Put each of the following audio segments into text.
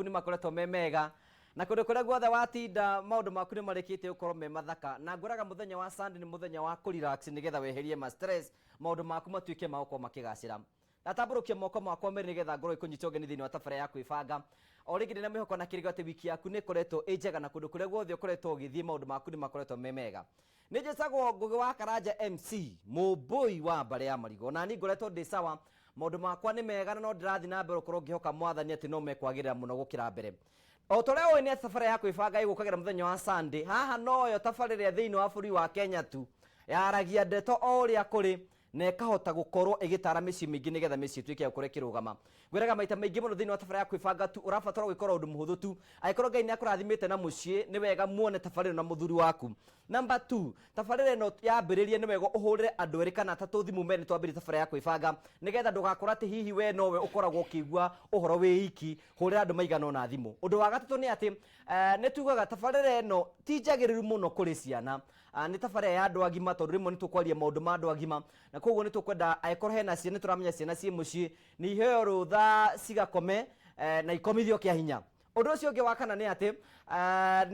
nĩ makoretwo me mega na kũndũ kũrĩa guothe watinda maũndũ maku nĩ marĩkĩtie gũkorwo me mathaka na ngwĩraga mũthenya wa Sunday nĩ mũthenya wa kũrelax nĩgetha weherie ma stress maũndũ maku matuĩke ma gũkorwo makĩgacĩra. Ndatambũrũkia moko makwa merĩ nĩgetha ngorwo ikũnyita ũgeni thĩinĩ wa tabarĩra ya kwĩbanga. O rĩngĩ ndĩna mwĩhoko na kĩrĩgĩrĩro atĩ wiki yaku nĩ ĩkoretwo ĩ njega na kũndũ kũrĩa guothe ũkoretwo ũgĩthiĩ maũndũ maku nĩ makoretwo me mega. Nĩ njĩtagwo Ngũgĩ wa Karanja MC, mũmbũi wa mbarĩ ya Marigo. Na niĩ ngoretwo ndĩ sawa, maũndũ makwa nĩ mega na no ndĩrathiĩ na mbere gũkorwo ngĩhoka mwathani atĩ no mekwagĩrĩra mũno gũkĩra mbere. O ta ũrĩa ũĩ nĩ atĩ tabarĩra ya kwĩbanga ĩgũkagĩra mũthenya wa Sunday, haha noyo tabarĩra thĩinĩ wa bũrũri wa Kenya tu yaragia ndeto o ũrĩa kũrĩ na ĩkahota gũkorwo ĩgĩtara mĩciĩ mĩingĩ nĩgetha mĩciĩ ĩtuĩke ya gũkorwo ĩkĩrũgama. Ngwĩraga maita maingĩ mũno thĩinĩ wa tabarĩra ya kwĩbanga tu ũrabatara gwĩkora ũndũ mũhũthũ tu. Angĩkorwo Ngai nĩ akũrathimĩte na mũciĩ, nĩ wega muone tabarĩra ĩno na mũthuri waku. Number two, tabarĩra ĩno yambĩrĩria nĩ wega ũhũrĩre andũ erĩ kana atatũ thimũ mere nĩ twambĩrĩria tabarĩra ya kwĩbanga nĩgetha ndũgakore atĩ hihi we nowe ũkoragwo ũkĩigua ũhoro wĩ iki, hũrĩra andũ maigana ũna thimũ. Ũndũ wa gatatũ nĩ atĩ, nĩ tugaga tabarĩra ĩno ti njagĩrĩru mũno kũrĩ ciana. Nĩ tabarĩra ya andũ agima tondũ rĩmwe nĩ tũkwaria maũndũ ma andũ agima na koguo nĩ tũkwenda angĩkorwo hena ciana, nĩ tũramenya ciana ciĩ mũciĩ, nĩ iheo rũtha cigakome na ikomithio kĩa hinya. Ũndũ ũcio ũngĩ wa kana nĩ atĩ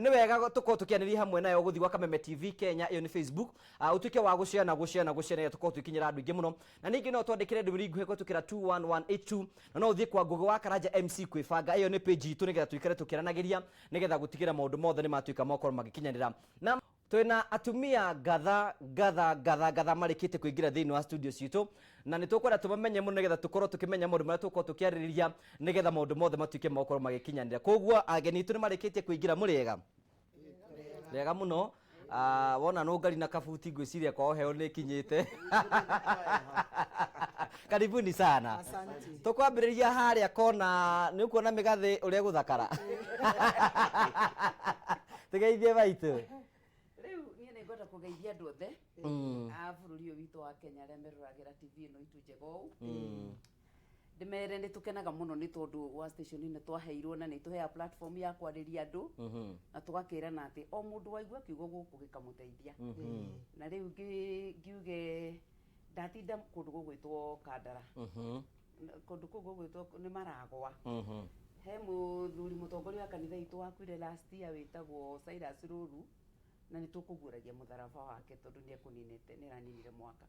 nĩ wega tũkorwo tũkĩanĩria hamwe nayo gũthiĩ gwa Kameme TV Kenya, ĩyo nĩ Facebook, ũtuĩke wa gũshare na gũshare na gũshare nĩgetha tũkorwo tũgĩkinyĩra andũ aingĩ mũno. Na ningĩ no twandĩkĩre ndũmĩrĩri nguhĩ kũhĩtũkĩra 21182 na no ũthiĩ kwa Ngũgĩ wa Karanja MC kwĩbanga, ĩyo nĩ page itũ nĩgetha tũikare tũkĩaranagĩria nĩgetha gũtigĩrĩra maũndũ mothe nĩ matuĩka ma gũkorwo magĩkinyanĩra. Na twĩna atumia ngatha ngatha ngatha ngatha marĩkĩtie kũingĩra thĩinĩ wa studio citũ na nĩ tũkwenda tũmamenye mũno nĩgetha tũkorwo tũkĩmenya maũndũ marĩa tũgũkorwo tũkĩarĩrĩria nĩgetha maũndũ mothe matuĩke ma gũkorwo magĩkinyanĩra. Koguo ageni aitũ nĩ marĩkĩtie kũingĩra, mũrĩ ega? Wega mũno. Ah, wona nũngari na kabuti ngwĩciria kwao heo nĩ ĩkinyĩte. Karibuni sana. Asante. Tũkwambĩrĩria harĩa kona, nĩ ũkuona mĩgathĩ ũrĩa ĩgũthakara. Tũgeithie maitũ. Rĩu niĩ nĩ ngwenda kũgeithia andũ othe a bũrũri ũyũ witũ wa Kenya arĩa meroragĩra TV ĩno itũ njega ũũ. Ndĩmere nĩ tũkenaga mũno nĩ tondũ wa station ĩno twaheirwo na nĩ ĩtũheaga platform ya kwarĩria andũ na tũgakĩrana atĩ o mũndũ waigua kiugo gũkũ gĩkamũteithia. Na rĩu ngiuge ndatinda kũndũ gũgwĩtwo Kandara. Kũndũ kũu gũgwĩtwo nĩ Maragwa. He mũthuri mũtongoria wa kanitha itũ wakuire last year wĩtagwo Cyrus Rũru na nĩ tũkũguũragia mũtharaba wake tondũ nĩ ekũninĩte nĩ araninire mwaka.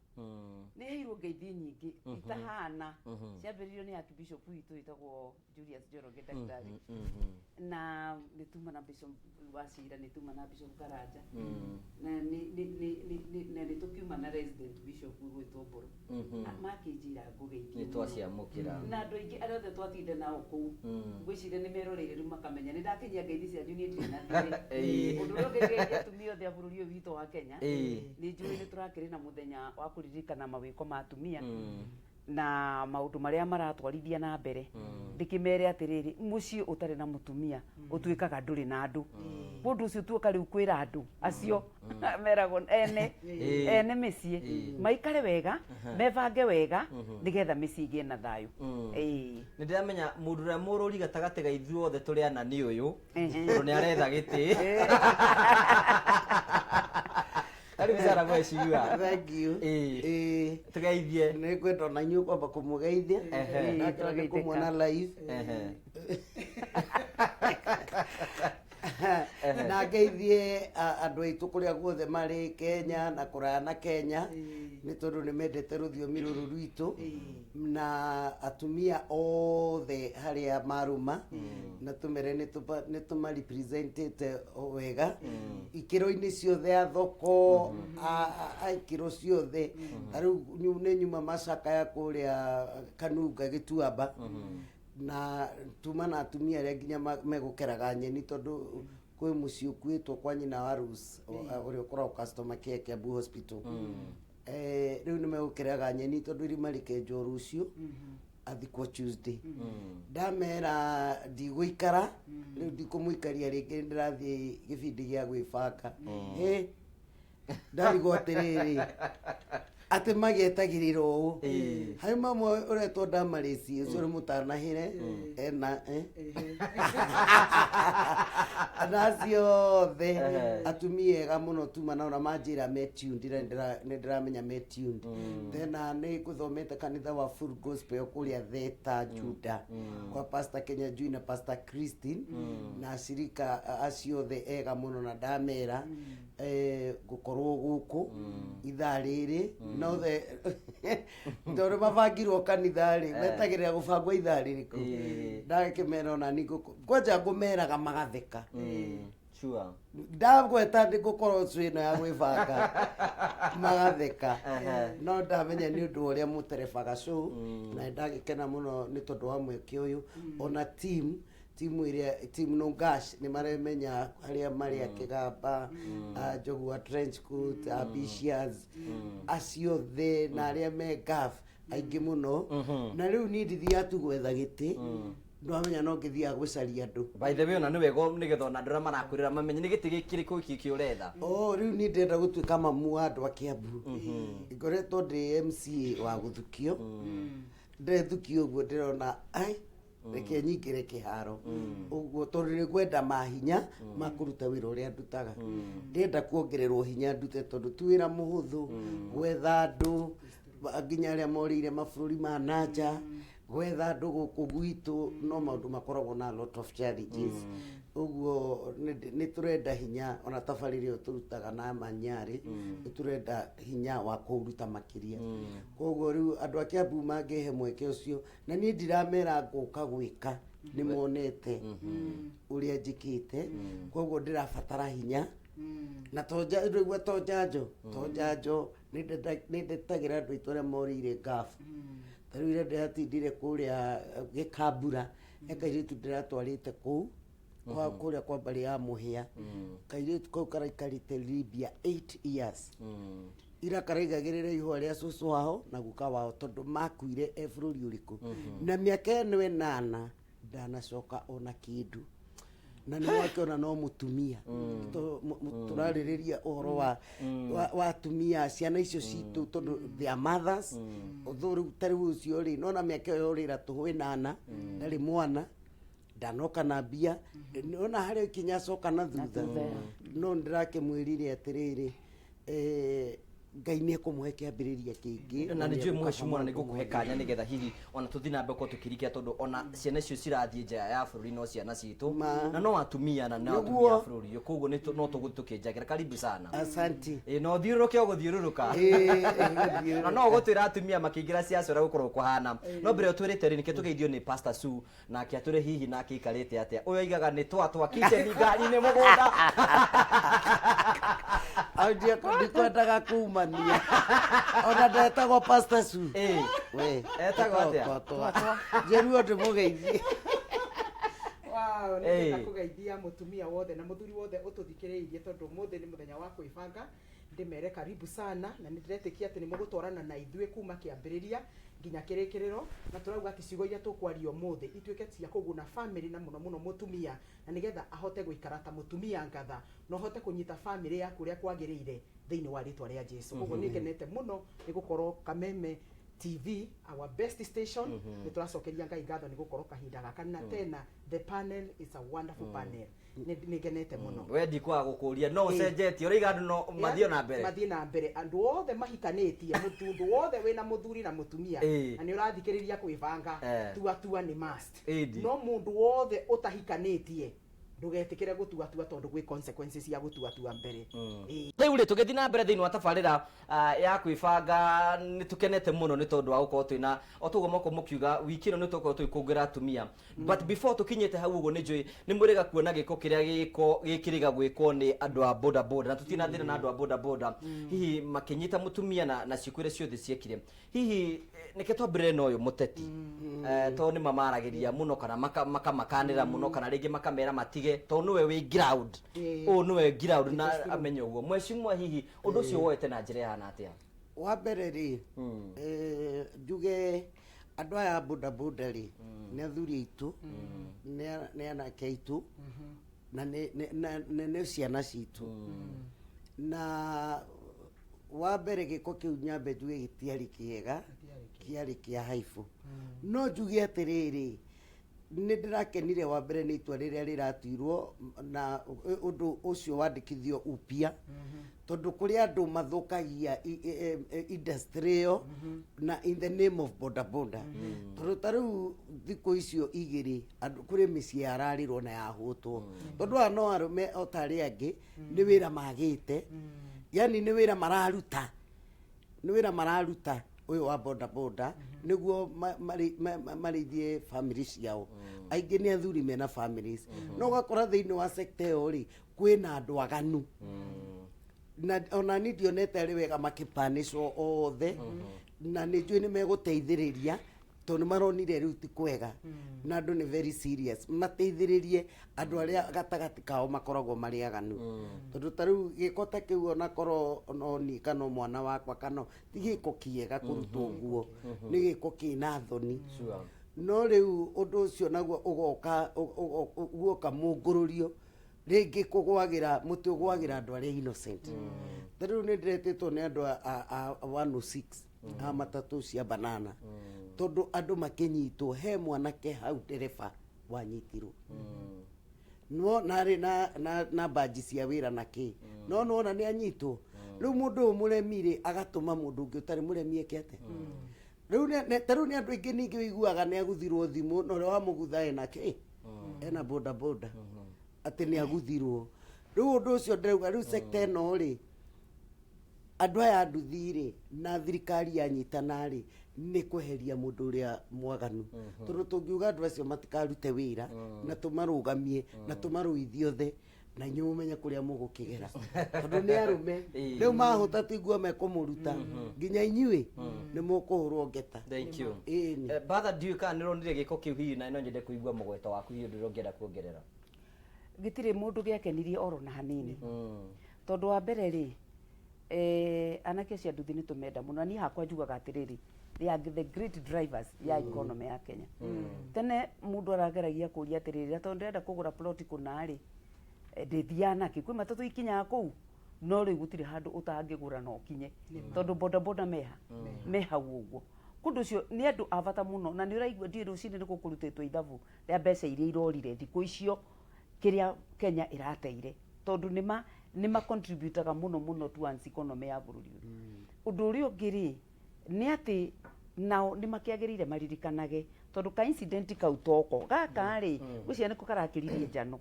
Nĩ heirwo ngeithi nyingĩ itahana ciambĩrĩirio nĩ Archbishop witũ wĩtagwo Julius Njoroge ndagĩtarĩ na nĩ tuma na Bishop Wachira nĩ tuma na Bishop Karanja na nĩ nĩ nĩ nĩ nĩ na nĩ tũkiuma na resident bishop gwĩtwo Mbũrũ makĩnjĩra ngũgeithie Nĩ twaciamũkĩra. Na andũ aingĩ arĩa othe twatinda nao kũu ngwĩciria nĩ meroreire rĩu makamenya nĩ ndakinyia ngeithi cianyu niĩ ndirĩ na thirĩ. Ũndũ ũrĩa ũngĩ ngeithia atumia othe a bũrũri ũyũ witũ wa Kenya, nĩ njũĩ nĩ tũrakĩrĩ na mũthenya wa kũririkana mawĩko ma atumia na maũndũ marĩa maratwarithia na mbere. Ndĩkĩmere atĩrĩrĩ, mũciĩ ũtarĩ na mũtumia ũtuĩkaga ndũrĩ na andũ. Mũndũ ũcio tuoka rĩu kwĩra andũ acio meragwo ene ene mĩciĩ maikare wega, mebange wega nĩgetha mĩciĩ ĩgĩe na thayũ. Nĩ ndĩramenya mũndũ ũrĩa mũrũri gatagatĩ ga ithuothe tũrĩ ana nĩ ũyũ tondũ nĩ aretha gĩtĩ. Karibu sana mheshimiwa. Thank you. Tũgeithie. Nĩ ngwenda ona inyuĩ kwamba kũmũgeithia. Ndakena nĩ kũmuona live. Na ngeithie andũ aitũ kũrĩa guothe marĩ Kenya na kũraya na Kenya nĩ tondũ nĩ mendete rũthiomi rũrũ rwitũ na atumia othe harĩa marũma na tũmere nĩ tũma representĩte wega ikĩro-inĩ ciothe a thoko a ikĩro ciothe. Ta rĩu nĩ nyuma macakaya kũrĩa Kanunga Gĩtuamba na tuma na atumia arĩa nginya megũkeraga nyeni tondũ kwĩ mũciĩ ũkuĩtwo kwa nyina wa Rose ũrĩa ũkoragwo customer care Kiambu Hospital. Rĩu nĩ megũkeraga nyeni tondũ irima rĩkenjwo rũciũ athikwo Tuesday. Ndamera ndigũikara rĩu, ndikũmũikaria rĩngĩ, ndĩrathiĩ gĩbindi gĩa gwĩbanga. Ndarigwo atĩrĩrĩ atĩ magĩetagĩrĩra ũũ harĩ mamwe ũretwo ndamarĩci ũcio nĩ mũtanahĩre ena. Na acio othe atumia ega mũno tuma nao na manjĩra me tuned, na nĩ ndĩramenya me tuned. Tena nĩ ngũthomete kanitha wa Full Gospel kũrĩa Theta Juda kwa Pastor Kenya Jui na Pastor Christine na acirika acio othe ega mũno, na ndamera ngũkorwo gũkũ ithaa rĩrĩ nothe tondũ mabangirwo kanitha rĩ, metagĩrĩra gũbangwo ithaa rĩrĩkũ. Ndakĩmera ona ni ngũkũ kwanja ngũmeraga magatheka. Ndagweta ndĩ ngũkorwo cũ ĩno ya gwĩbanga, magatheka, no ndamenya nĩ ũndũ wa ũrĩa mũterebaga show, na ndagĩkena mũno nĩ tondũ wa mweke ũyũ. Ona team ĩrĩa, team Nongash, nĩ maremenya harĩa marĩ a Kĩgamba, a Njogu wa trench coat, ambitious acio othe na arĩa me gaf aingĩ mũno. Na rĩu niĩ ndithiaga tu gwetha gĩtĩ, ndwamenya, no ngĩthiaga gũcaria andũ. By the way, ona nĩ wega nĩgetha ona andũ arĩa marakwĩrĩra mamenye nĩ gĩtĩ kĩrĩkũ gĩkĩ ũretha. Oh, rĩu niĩ ndĩrenda gũtuĩka mamu wa andũ a Kiambu. Ngoretwo ndĩ MCA wa gũthukio, ndĩrethukio ũguo, ndĩrona ai reke nyingĩre kĩharo ũguo, tondũ nĩ ngwenda mahinya ma kũruta wĩra ũrĩa ndutaga. Ndĩrenda kuongererwo hinya ndute, tondũ ti wĩra mũhũthũ gwetha andũ nginya arĩa morĩire mabũrũri ma nanja, gwetha andũ gũkũ gwitũ, no maũndũ makoragwo na a lot of challenges. Ũguo nĩ tũrenda hinya, ona tabarĩra ĩyo tũrutaga na manyarĩ, nĩ tũrenda hinya wa kũũruta makĩria. Koguo rĩu andũ a Kiambu mangĩhe mweke ũcio, na niĩ ndiramera ngũka gwĩka, nĩ monete ũrĩa njĩkĩte. Koguo ndĩrabatara hinya na to ndũigua to njanjo nĩ ndetagĩra andũ aitũ arĩa morĩire ngabu. Ta rĩu ira ndĩratindire kũrĩa Gĩkambura, he kairĩtu ndĩratwarĩte kũu kwa kũrĩa kwa mbarĩ ya Mũhĩa. Kairĩtu kau karaikarĩte Libya 8 years. Ira karaigagĩrĩra ihũa rĩa cũcũ wao na guka wao, tondũ makuire e bũrũri ũrĩkũ, na mĩaka ĩno 8 ndanacoka ona kĩndũ. Na nĩ mwakĩona no mũtumia. Tũrarĩrĩria ũhoro wa atumia, ciana icio citũ, tondũ they are mothers. Although rĩu ta rĩu ũcio rĩ, nona mĩaka ĩyo yorĩra tũhũ 8, ndarĩ mwana, ndanoka na mbia, nona harĩa ikinya acoka na thutha. No ndĩrakĩmwĩrire atĩrĩrĩ, Ngai nĩ ekũmũhe kĩambĩrĩria kĩngĩ. Na nĩ njũĩ nĩegũkaba mheshimiwa, na nĩ maũndũ ngũkũhe mothe. Kanya nĩgetha hihi ona tũthiĩ na mbere gũkorwo tũkĩrikia, tondũ ona ciana icio cirathiĩ nja ya bũrũri no ciana citũ na no atumia na no atumia a bũrũri ũyũ. Koguo no tũgũthiĩ tũkĩnjagĩra. Karibu sana. Asanti. Ĩ, no ũthiũrũrũke, ũgũthiũrũrũka. Ĩ, na no ũgũtwĩra atumia makĩingĩra ciaca ũrĩa gũkorwo kũhana. No mbere ũtwĩrĩte rĩ, nĩkĩo tũgeithio nĩ Pastor Sue, nake atwĩre hihi nake aikarĩte atĩa. Ũyũ aigaga nĩ twatwa kitchen, ngari-inĩ, mũgũnda. Au ndikwendaga kumania, ona ndetagwo Pastor Sue. We. Etagwo atĩa? Twatwa njeruo ndĩmũgeithie. Wow, nĩ ndĩrenda kũgeithia mũtumia wothe na mũthuri wothe ũtũthikĩrĩirie, tondũ ũmũthĩ nĩ mũthenya wa kwĩbanga. Ndĩmere karibu sana, na nĩ ndĩretĩkia atĩ nĩ mũgũtwarana na ithuĩ kuma kĩambĩrĩria nginya kĩrĩkĩrĩro, na tũrauga atĩ ciugo iria tũkwaria ũmũthĩ ituĩke cia kũguna family, na mũno mũno mũtumia, na nĩgetha ahote gũikara ta mũtumia ngatha na ũhote kũnyita family yaku ũrĩa kwagĩrĩire thĩinĩ wa rĩtwa rĩa Jesu. Koguo nĩ ngenete mũno nĩ gũkorwo Kameme TV, our best station. Nĩ tũracokeria Ngai ngatho nĩ gũkorwo kahinda gaka na tena the panel is a wonderful panel. Nĩ ngenete mũno. We ndikwaga gũkũria, no ũcenjetie ũraiga andũ no mathiĩ na mbere. Mathiĩ na mbere, andũ othe mahikanĩtie, mũndũ wothe wĩna mũthuri na mũtumia na nĩ ũrathikĩrĩria kwĩbanga, tua tua nĩ must. Ĩndi. No mũndũ wothe ũtahikanĩtie, ndũgetĩkĩre gũtua tua, tondũ gwĩ consequences cia gũtua tua mbere. Rĩu rĩ, tũgĩthiĩ na mbere thĩinĩ wa tabarĩra ya kwĩbanga, nĩ tũkenete mũno nĩ tondũ wa gũkorwo twĩna o toguo moko mũkiuga wiki ĩno nĩ tũkorwo tũgĩkũngũĩra atumia. But before tũkinyĩte hau ũguo, nĩ njũĩ nĩ mũrĩga kuona gĩko kĩrĩa gĩko gĩkĩrĩga gwĩkwo nĩ andũ a boda boda, na tũtirĩ na thĩna na andũ a boda boda, hihi makĩnyita mũtumia na ciĩko iria ciothe ciekire. Hihi nĩke twambĩrĩre na ũyũ mũteti, tondũ nĩ mamaragĩria mũno kana makamakanĩra mũno, kana rĩngĩ makamera matige, tondũ nĩwe wĩ ground. Ũyũ nĩwe ground na amenye ũguo. Mheshimiwa, hihi ũndũ ũcio woete na njĩra ĩhana atĩa? Wa mbere rĩ, njuge andũ aya a boda boda rĩ, nĩ athuri aitũ, nĩ anake aitũ, na nĩ ciana citũ. Na wa mbere, gĩko kĩu nyambe njuge gĩtiarĩ kĩega, kĩarĩ kĩa haibũ. No njuge atĩrĩrĩ, Nĩ ndĩrakenire wa mbere nĩ itua rĩrĩa rĩratuirwo na ũndũ ũcio wandĩkithio upya, tondũ kũrĩ andũ mathũkagia industry ĩyo na in the name of boda boda, tondũ ta rĩu thikũ icio igĩrĩ andũ kũrĩ mĩciĩ yararĩrwo na yahũtwo, tondũ aya no arũme o ta arĩa angĩ, nĩ wĩra magĩte, yani nĩ wĩra mararuta, nĩ wĩra mararuta ũyũ wa boda boda nĩguo marĩithie family ciao. Aingĩ nĩ athuri mena families, no ũgakora thĩinĩ wa sector ĩyo rĩ, kwĩna andũ aganu, na ona niĩ ndionete arĩ wega makĩpanĩcwo othe, na nĩ njũĩ nĩ megũteithĩrĩria tondũ nĩ maronire rĩu ti kwega na andũ nĩ very serious, mateithĩrĩrie andũ arĩa gatagatĩ kao makoragwo marĩ aganu, tondũ ta rĩu gĩko ta kĩu, onakorwo no niĩ kana o mwana wakwa kana ti gĩko kĩega kũrutwo ũguo, nĩ gĩko kĩna thoni. No rĩu ũndũ ũcio naguo ũgoka guoka mũngũrũrio rĩngĩ kũgwagĩra mũtĩ, ũgwagĩra andũ arĩa innocent. Ta rĩu nĩ ndĩretĩtwo nĩ andũ a 106 a matatũ cia banana, tondũ andũ makĩnyitwo, he mwanake hau ndereba wanyitirwo no narĩ na baji cia wĩra na kĩ, no nĩwona nĩ anyitwo. Rĩu mũndũ ũyũ mũremi rĩ, agatũma mũndũ ũngĩ ũtarĩ mũremi eke atĩa? Rĩu ta rĩu nĩ andũ aingĩ ningĩ ũiguaga nĩ aguthirwo thimũ, na ũrĩa wamũgutha ena kĩ, ena boda boda, atĩ nĩ aguthirwo. Rĩu ũndũ ũcio ndĩrauga, rĩu sector ĩno rĩ, andũ aya a nduthi rĩ na thirikari yanyitana rĩ, nĩ kweheria mũndũ ũrĩa mwaganu, tondũ tũngiuga andũ acio matikarute wĩra na tũmarũgamie na tũmarũithie othe, na inyuĩ mũmenye kũrĩa mũgũkĩgera, tondũ nĩ arũme. Rĩu mahũta tiguo mekũmũruta, nginya inyuĩ nĩ mũkũhũrwo ngeta. Thank you. Ĩni. Batha, ndiũĩ kana nĩ ũronire gĩko kĩu hihi, na no nyende kũigua mũgweto waku hihi ũndũ ũrĩa ũngĩenda kuongerera. Gĩtirĩ mũndũ gĩakenirie oro na hanini, tondũ wa mbere rĩ, anake acio a nduthi nĩ tũmenda mũno, na niĩ hakwa njugaga atĩrĩrĩ, they are the great drivers ya economy ya Kenya. Tene mũndũ arageragia kũria atĩrĩrĩ, na tondũ ndĩrenda kũgũra plot kũna rĩ, ndĩthiaga nakĩ kwĩ matatũ ikinyaga kũu? No rĩu gũtirĩ handũ ũtangĩgũra na ũkinye, tondũ boda boda meha me hau ũguo. Kũndũ ũcio nĩ andũ a bata mũno, na nĩ ũraigua ndiũĩ rũcinĩ nĩ gũkũrutĩtwo ithabu rĩa mbeca iria irorire thikũ icio kĩrĩa Kenya ĩrateire, tondũ nĩma contributaga mũno mũno towards economy ya bũrũri ũyũ. Ũndũ ũrĩa ũngĩ rĩ, nĩ atĩ nao nĩ makĩagĩrĩire maririkanage, tondũ ka incident kau toko gaka rĩ, ngwĩciria nĩko karakĩririe njano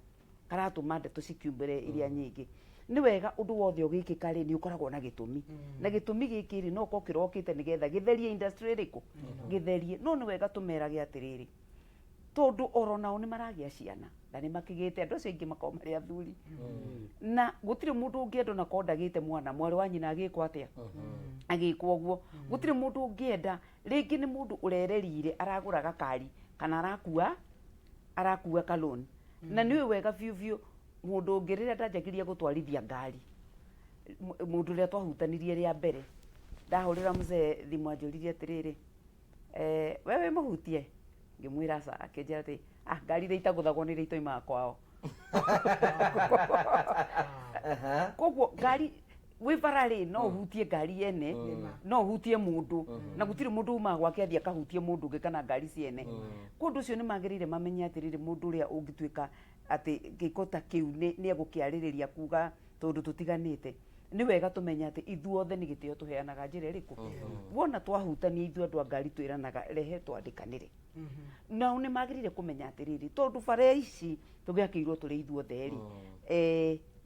karatũma ndeto cikiumbĩre iria nyingĩ. Nĩ wega ũndũ wothe ũgĩkĩka rĩ, nĩ ũkoragwo na gĩtũmi, na gĩtũmi gĩkĩ rĩ, no ũkorwo kĩrokĩte nĩgetha gĩtherie industry ĩrĩkũ gĩtherie. No nĩ wega tũmerage atĩrĩrĩ, tondũ oro nao nĩ maragĩa ciana na nĩ makĩgĩte andũ acio aingĩ makoragwo marĩ athuri, na gũtirĩ mũndũ ũngĩenda ona korwo ndagĩte mwana, mwarĩ wa nyina agĩkwo atĩa, agĩkwo ũguo. Gũtirĩ mũndũ ũngĩenda. Rĩngĩ nĩ mũndũ ũrererire aragũra gakari kana arakua kaloni, na nĩ ũĩ wega biũ biũ mũndũ ũngĩ rĩrĩa ndanjagiria gũtwarithia ngari, mũndũ ũrĩa twahutanirie rĩa mbere, ndahũrĩra mzee thimũ anjũririe atĩrĩrĩ, "We wĩ mũhutie?" Ngĩmwĩra aca. Akĩnjĩra atĩ, "Ah, ngari iria itagũthagwo nĩ iria itoimaga kwao." Koguo ngari wĩ bara rĩ, no ũhutie ngari yene, no ũhutie mũndũ, na gũtirĩ mũndũ umaga gwake athiĩ akahutie mũndũ ũngĩ kana ngari ciene. Kwa ũndũ ũcio nĩ magĩrĩire mamenye atĩrĩrĩ, mũndũ ũrĩa ũngĩtuĩka atĩ gĩko ta kĩu nĩ egũkĩarĩrĩria kuga tondũ tũtiganĩte, nĩ wega tũmenye atĩ ithuothe nĩ gĩtĩo tũheanaga njĩra ĩrĩkũ. Wona twahutania ithuĩ andũ a ngari twĩranaga rehe twandĩkanĩre. Nao nĩ magĩrĩire kũmenya atĩrĩrĩ, tondũ bara ici tũgĩakĩirwo tũrĩ ithuothe rĩ,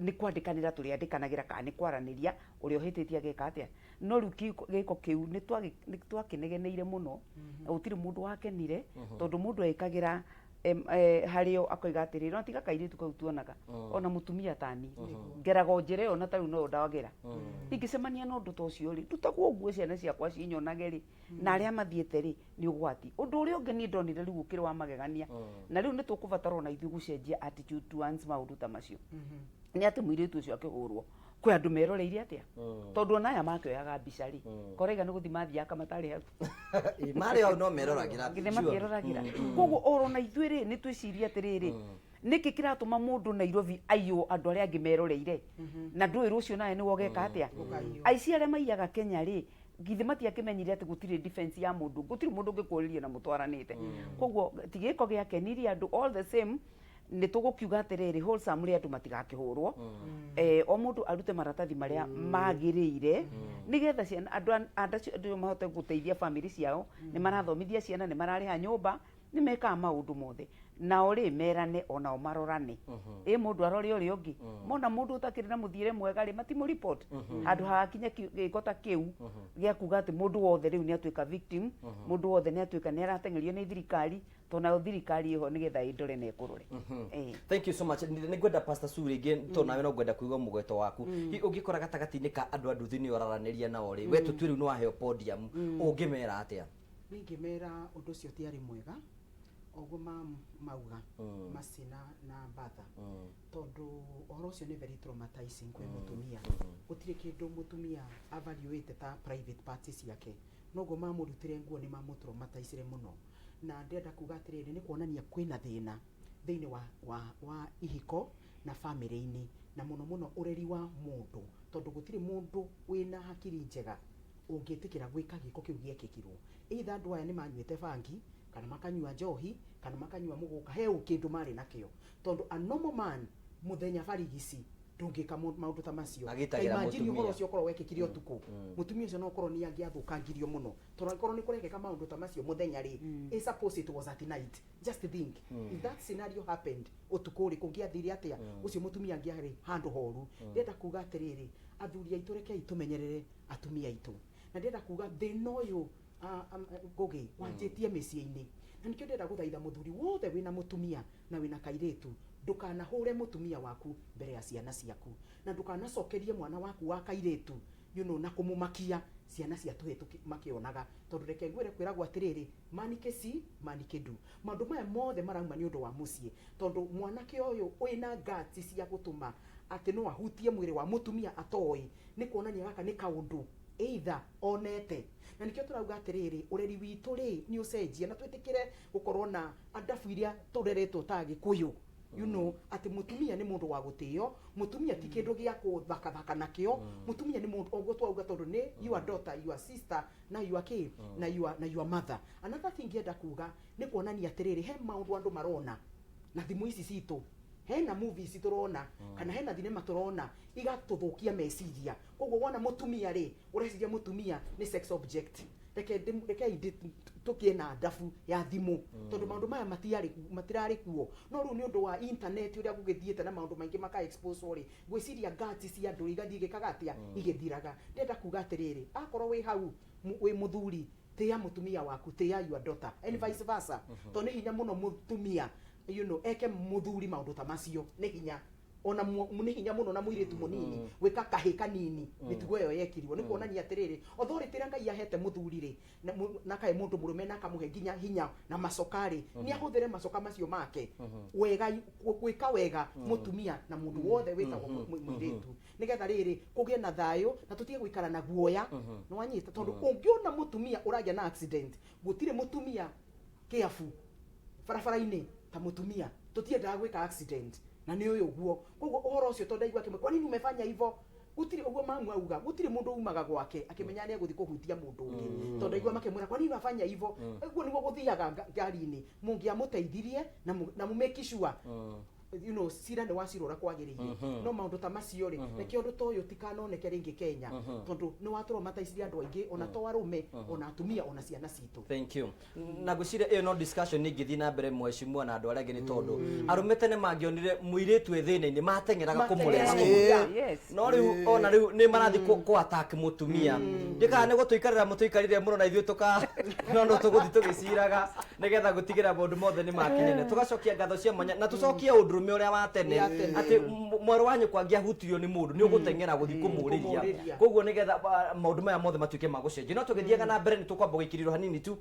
nĩ kwandĩkanĩra tũrĩandĩkanagĩra kana nĩ kwaranĩria, ũrĩa ũhĩtĩtie ageka atĩa. No rĩu gĩko kĩu nĩ twakĩnegeneire mũno, na gũtirĩ mũndũ wakenire, tondũ mũndũ ekagĩra harĩo akoiga atĩrĩrĩ, no tiga kairĩtu kau tuonaga ona mũtumia tani ngeraga o njĩra ĩyo, na tarĩu no ndagera ingĩcemania na ũndũ ta ũcio rĩ, ndutagwo ũguo ciana ciakwa cinyonage rĩ, na arĩa mathiĩte rĩ, nĩ ũgwati. Ũndũ ũrĩa ũngĩ niĩ ndonire rĩu ũkĩrĩ wa magegania, na rĩu nĩ tũkũbatara ona ithuĩ gũcenjia attitude towards maũndũ ta macio, nĩ atĩ mũirĩtu ũcio akĩhũrwo kwĩ andũ meroreire atĩa, tondũ ona aya makĩoyaga mbica rĩ, koraiga nĩ gũthiĩ mathiaga matarĩ hau. Ĩ, marĩ hau no meroragĩra. Githĩ makĩroragĩra? Koguo oro na ithuĩ rĩ, nĩ twĩcirie atĩrĩrĩ, nĩkĩ kĩratũma mũndũ Nairobi aiywo andũ arĩa angĩ meroreire, na ndũĩ rũciũ nawe nĩwe ũgeka atĩa? Ũkaiywo. Aici arĩa maiyaga Kenya rĩ, Githĩ matiakĩmenyire atĩ gũtirĩ defense ya mũndũ, gũtirĩ mũndũ ũngĩkũrĩria na mũtwaranĩte? Koguo ti gĩko gĩakenirie andũ. All the same, nĩ tũgũkiuga atĩrĩrĩ, wholesome andũ matigakĩhũrwo. O mũndũ arute maratathi marĩa magĩrĩire, nĩgetha ciana, andũ acio, andũ mahote gũteithia family ciao. Nĩ marathomithia ciana, nĩ mararĩha nyũmba, nĩ mekaga maũndũ mothe. Nao rĩ, merane onao marorane, ĩ mũndũ arore ũrĩa ũngĩ. Mona mũndũ ũtakĩrĩ na mũthiĩre mwega rĩ, matimũ report handũ hagakinya gĩko ta kĩu gĩa kuga atĩ mũndũ wothe rĩu nĩ atuĩka victim, mũndũ wothe nĩ atuĩka nĩ arateng'erio nĩ thirikari, tondũ nayo thirikari ĩho nĩgetha ĩndore na ĩkũrore. Thank you so much. Nĩ ngwenda Pastor Sue rĩngĩ, tondũ nawe no ngwenda kũigua mũgweto waku. Hihi ũngĩkora gatagatĩ-inĩ ka andũ a nduthi nĩ ũraranĩria nao rĩ, we tũtue rĩu nĩ waheo podium, ũngĩmera atĩa? Ningĩmera ũndũ ũcio tiarĩ mwega, oguo mauga macina na mbatha, tondũ ũhoro ũcio nĩ very traumatizing kwĩ mũtumia. Gũtirĩ kĩndũ mũtumia avaluĩte ta private parts ciake. Noguo mamũrutire nguo, nĩ mamũtraumatizire mũno. Na ndĩrenda kuga atĩrĩrĩ, nĩ kuonania kwĩna thĩna thĩinĩ wa ihiko na famĩlĩ-inĩ, na mũno mũno ũreri wa mũndũ, tondũ gũtirĩ mũndũ wĩna hakiri njega ũngĩtĩkĩra gwĩka gĩko kĩu gĩekĩkirwo. Either andũ aya nĩ manyuĩte bangi, kana makanyua njohi, kana makanyua mũgũka, he kĩndũ marĩ nakĩo, tondũ a normal man mũthenya barigici ndũngĩka maũndũ ta macio. Agitagĩra Ta imagine mũtumia. Ũhoro ũcio ũkorwo wekĩkire ũtukũ, mũtumia ũcio no ũkorwo nĩ angĩathũkangirio mũno, tondũ angĩkorwo nĩ kũrekĩka maũndũ ta macio mũthenya rĩ, mm. suppose it was at night. Just think if that scenario happened ũtukũ rĩ, kũngĩathire atĩa? Ũcio mũtumia angĩarĩ handũ horu. Ndĩrenda kuga atĩrĩrĩ, athuri aitũ, rekei tũmenyerere atumia aitũ. Na ndĩrenda kuga thĩna ũyũ, Ngũgĩ, wanjĩtie mĩciĩ-inĩ, na nĩkĩo ndĩrenda gũthaitha mũthuri wothe wĩna mũtumia na wĩna kairĩtu, ndũkanahũre mũtumia waku mbere ya ciana ciaku, na ndũkanacokerie mwana waku wa kairĩtu na kũmũmakia ciana cia tũhĩ makĩonaga, tondũ reke ngwĩre, kwĩragwo atĩrĩrĩ, man can see, man can do. Maũndũ maya mothe marauma nĩ ũndũ wa mũciĩ, tondũ mwanake ũyũ wĩna guts cia gũtũma atĩ no ahutie mwĩrĩ wa mũtumia atoĩ, nĩ kuonania gaka nĩ kaũndũ either onete. Na nĩkĩo tũrauga atĩrĩrĩ, ũreri witũ rĩ, nĩ ũcenjie, na twĩtĩkĩre gũkorwo na adabu iria tũreretwo ta Gĩkũyũ, atĩ mũtumia nĩ mũndũ wa gũtĩo, mũtumia ti kĩndũ gĩa kũthakathaka nakĩo, mũtumia nĩ mũndũ ũguo twauga, tondũ nĩ your daughter, your sister, na your kĩ, na your mother. Another thing ngĩenda kuga nĩ kuonania atĩrĩrĩ, he maũndũ andũ marona na thimũ ici citũ, hena movies tũrona kana hena thinema tũrona igatũthũkia meciria. Koguo wona mũtumia rĩ, ũreciria mũtumia nĩ sex object. Rekei tũkĩe na ndabu ya thimũ, tondũ maũndũ maya matiarĩ, matirarĩ kuo. No rĩu nĩ ũndũ wa internet ũrĩa gũgĩthiĩte na maũndũ maingĩ maka expose rĩ, ngwĩciria guts cia andũ igathiĩ igĩkaga atĩa, igĩthiraga. Ndĩrenda kuga atĩrĩrĩ, akorwo wĩ hau wĩ mũthuri, tĩa mũtumia waku, tĩa your daughter and vice versa, tondũ nĩ hinya mũno mũtumia eke mũthuri maũndũ ta macio. Nĩ hinya ona nĩ hinya mũno na mũirĩtu mũnini gwĩka kahĩ kanini mĩtugo ĩyo yekirwo. Nĩ kuonania atĩrĩrĩ, authority ĩrĩa Ngai ahete mũthuri rĩ, na kaĩ mũndũ mũrũme, na akamũhe nginya hinya na macoka rĩ, nĩ ahũthĩre macoka macio make wega, gwĩka wega mũtumia na mũndũ wothe wĩtagwo mũirĩtu, nĩgetha rĩrĩ kũgĩe na thayũ na tũtige gũikara na guoya. Nĩ wanyita? Tondũ ũngĩona mũtumia ũragĩa na accident, gũtirĩ mũtumia kĩabu barabara-inĩ ta mũtumia. Tũtiendaga gwĩka accident na nĩ ũyũ ũguo. Koguo ũhoro ũcio, tondũ ndaigua akĩmwe, "Kwa nini umefanya hivyo?" Gũtirĩ ũguo mamu auga, gũtirĩ mũndũ umaga gwake akĩmenya nĩ egũthiĩ kũhutia mũndũ ũngĩ, tondũ ndaigua makĩmwĩra, "Kwa nini unafanya hivyo?" Ũguo nĩguo gũthiaga ngari-inĩ. Mũngĩamũteithirie na mũ make sure cira nĩ wacirwo ũrĩa kwagĩrĩire. No maũndũ ta macio rĩ, reke ũndũ ta ũyũ tikanoneke rĩngĩ Kenya, tondũ nĩ watũromaticirie andũ aingĩ, ona to arũme, ona atumia, ona ciana citũ. Thank you. Na ngwĩciria ĩyo no discussion ĩngĩthiĩ na mbere, mheshimiwa na andũ arĩa angĩ, nĩ tondũ arũme tene mangĩonire mũirĩtu e thĩna-inĩ, mateng'eraga kũmũrescue. No rĩu, ona rĩu nĩ marathiĩ kũ attack mũtumia. Ndĩkaga nĩ gũtũikarĩra mũtũikarĩre mũno na ithuĩ tũka no tũgũthiĩ tũgĩciraga nĩgetha gũtigĩra maũndũ mothe nĩ makinyane. Tũgacokia ngatho cia mwanya na tũcokie ũndũrũme ũrĩa wa tene, Wa tene. atĩ mwarĩ wa nyũkwa angĩahutirio nĩ mũndũ, nĩ ũgũteng'era gũthiĩ kũmũrĩria. Kũmũrĩria. Koguo nĩgetha maũndũ maya mothe matuĩke ma gũcenjia, no tũgĩthiaga na mbere, nĩ tũkwamba gũikĩrĩrwo hanini tu.